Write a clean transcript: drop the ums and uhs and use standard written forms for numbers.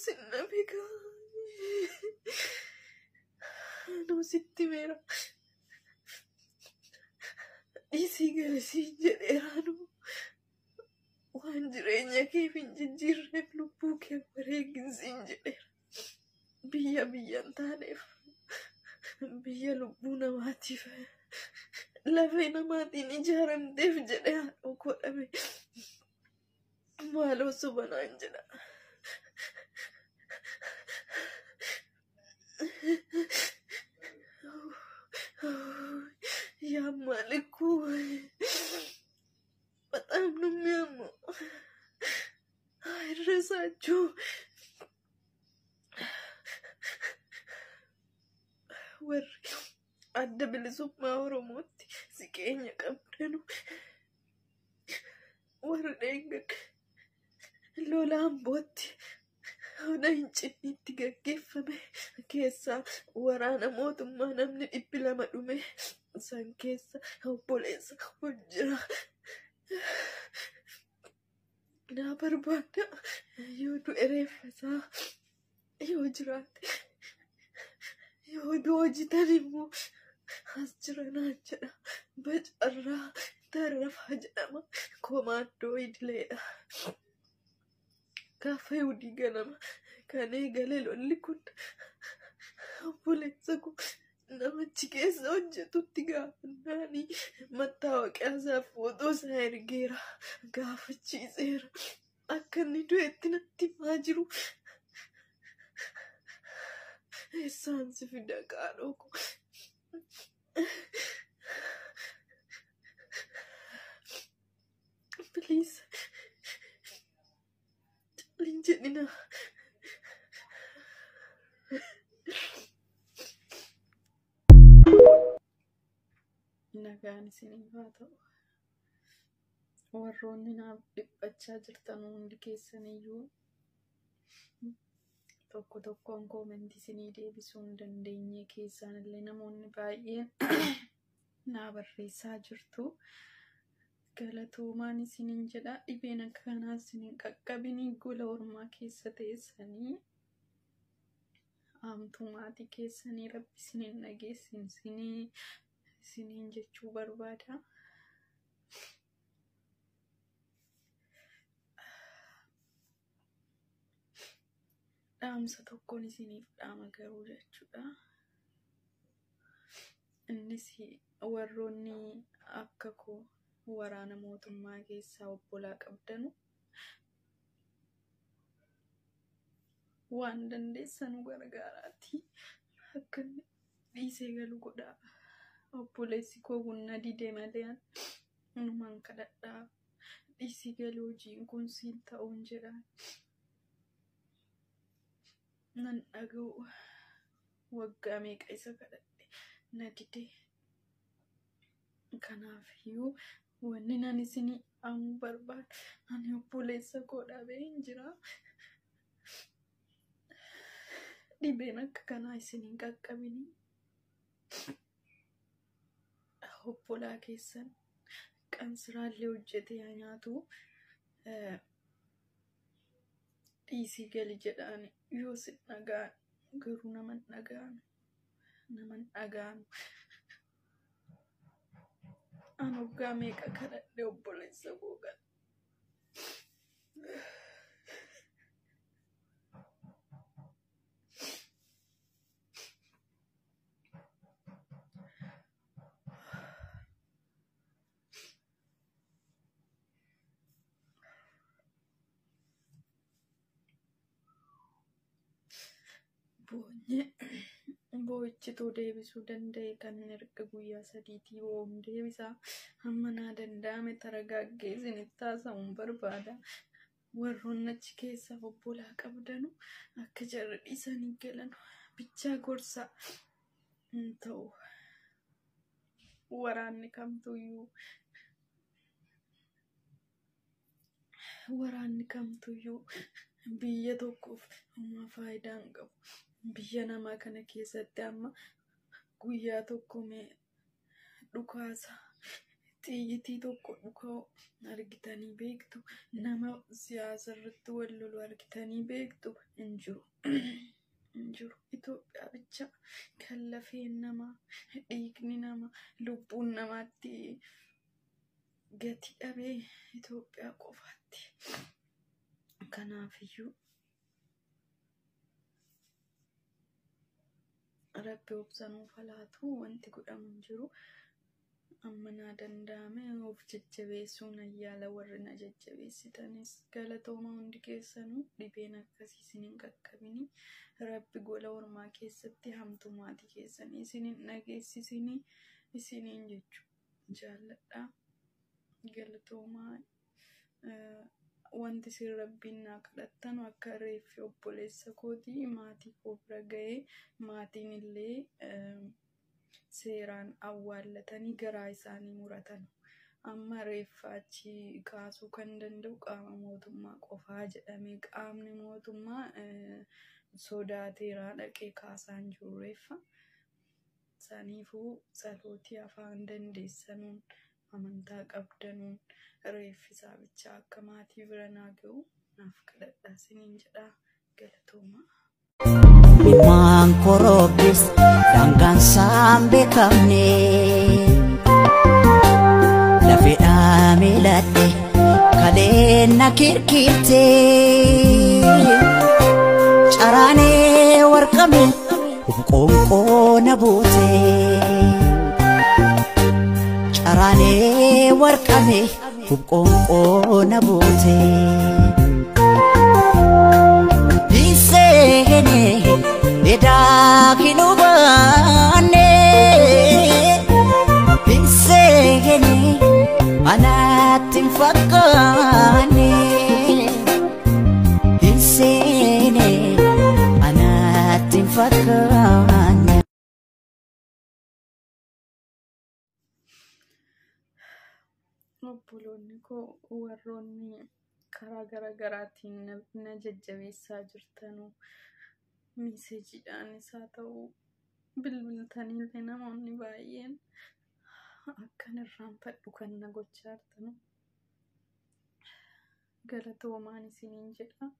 Sin dhabe. Anuu sitti meera. Dhiisii gali siin jedheera anuu. Waan jireenya keef hin jijjiirreef lubbuu kee wareegin siin jedheera. Biyya biyya hin taaneef, biyya lubbuu namaatiif lafee namaatiin ijaaramteef jedhee haadhoo koo dhabe. Maaloo soba naan jedha. ያማል እኮ፣ በጣም ነው የሚያመው። አይድረሳችሁ። Warri Adda Bilisummaa Oromootti siqeenya qabdanu, warri dheengadda lola Ambootti ona Hincinniitti gaggeeffame keessaa waraana mootummaa namni 200 dhume san keessa obboleessa koo jira. Naa barbaada. Yoo du'e reeffa isaa, yoo jiraate, yoo hojjetan immoo as jira naan jedha. Bacarraa Tarrafaa jedhama. Komaandoo idileedha. Gaafa Yihudii ganama kan eegale lolli kun obboleessa koo namichi keessa hojjetutti gaafannaanii mattaawoqiyaa isaa, footoo isaa ergeera. Gaafachiiseera. Akka inni du'etti natti himaa jiru. Eessaan si fida qaadhoo koo? Please. Hin jedhina. Nagaan isiniif haa ta'u. Warroonni naaf dhiphachaa jirtan hundi keessaniyyuu, tokko tokkoon koomentii isinii deebisuu hin dandeenye, keessaan illee namoonni baay'een naa barreessaa jirtu. Galatoomaan isiniin jedha. Dhibeen akka kanaa isiniin qaqqabinii gola ormaa keessa teessanii haamtuu maatii keessanii rabbi isiniin dhageessin isiniin jechuu barbaada. Dhaamsa tokkoon isiniif dhaama garuu jechuudha. Innis warroonni akka koo waraana mootummaa keessaa obbolaa qabdanu, waan dandeessanu gargaaraati. Akka inni dhiisee galu godhaa. Obboleessi koo kun na dide malee numaan kadhadhaa. Dhiisii galuu, hojiin kun siin ta'uun jedhaan. Nan dhaga'u. Waggaa meeqa isa kadhadhe, na dide. Kanaafiyyuu wanni nan isinii dhaamuu barbaadu, ani obboleessa koo dhabee hin jira. Dhibeen akka kanaa isin hin qaqqabinii. Obbolaa keessan qansiraallee hojjetee haa nyaatu. Dhiisii gali jedhaan yoo sin dhaga'an, garuu nama hin dhaga'an. Nama hin dhaga'an. An waggaa meeqa kadhadhe obboleessa koo kana. Boonyee boo'ichituu deebisuu danda'e kan erga guyyaa 3tii boo'uun deebisaa. Hamma naa danda'ame taragaaggee isinitti haasa'uun barbaada. Warroonni achi keessaa obbolaa qabdanu akka jarri dhiisanii galan bichaa gorsaa hin ta'u. Waraanni kamtuyyuu, waraanni kamtuyyuu biyya tokkoof homaa faayidaa hin qabu. Biyya namaa kana keessatti amma guyyaa tokko mee dhukaasa Xiyyitii tokko dhuka'u argitanii beektu? Nama siyaasa irratti wal lolu argitanii beektu? Hin jiru. Hin jiru. Itoophiyaa bicha kan lafeen namaa, dhiigni namaa, lubbuun namaatti gati dhabee Itoophiyaa qofaatti. Kanaafiyyuu Rabbi obsa nuuf haa laatu, wanti godhamu hin jiru. Amma naa danda'ame of jajjabeessuu nan yaala, warri na jajjabeessitanis galatooma hundi keessanuu. Dhibeen akkasii isin hin qaqqabini. Rabbi gola ormaa keessatti hamtuu maatii keessanii isin hin dhageessisinii isiniin jechuu jaalladha. Galatoomaa. Wanti isin Rabbiin naa kadhattan akka reeffi obboleessa kootii maatii koo bira ga'ee, maatiin illee seeraan awwaallatanii garaa isaanii muratan. Amma reeffa achi kaasuu kan danda'u qaama mootummaa qofaa jedhamee, qaamni mootummaa sodaateera, dhaqee kaasaa hin jiru reeffa. Saniifuu tsalootii afaan dandeessanuun, amantaa qabdanuun, reeffi isaa bicha akka maatii bira naa ga'u naaf kadhadhaa isiniin jedhaa, galatoomaa. Ilmaan korobbis daangaan isaan beekamne lafeedhaa miiladhe kaleen na kirkirte caraanee warqame qoonqoo na buute, caraanee warqame qoonqoo na buute. Hinseenee edaa hin hubanne, hinseenee anatti hin fakkaanne, hinseenee anatti hin fakkaanne. Obboloonni koo warroonni karaa gara garaatiin na jajjabeessaa jirtanuu, miiseejiidhaanis haa ta'u bilbiltaniillee, namoonni baay'een akkan irraanfadhu kan na gochaa jirtanu galatoomaan isiniin jedha.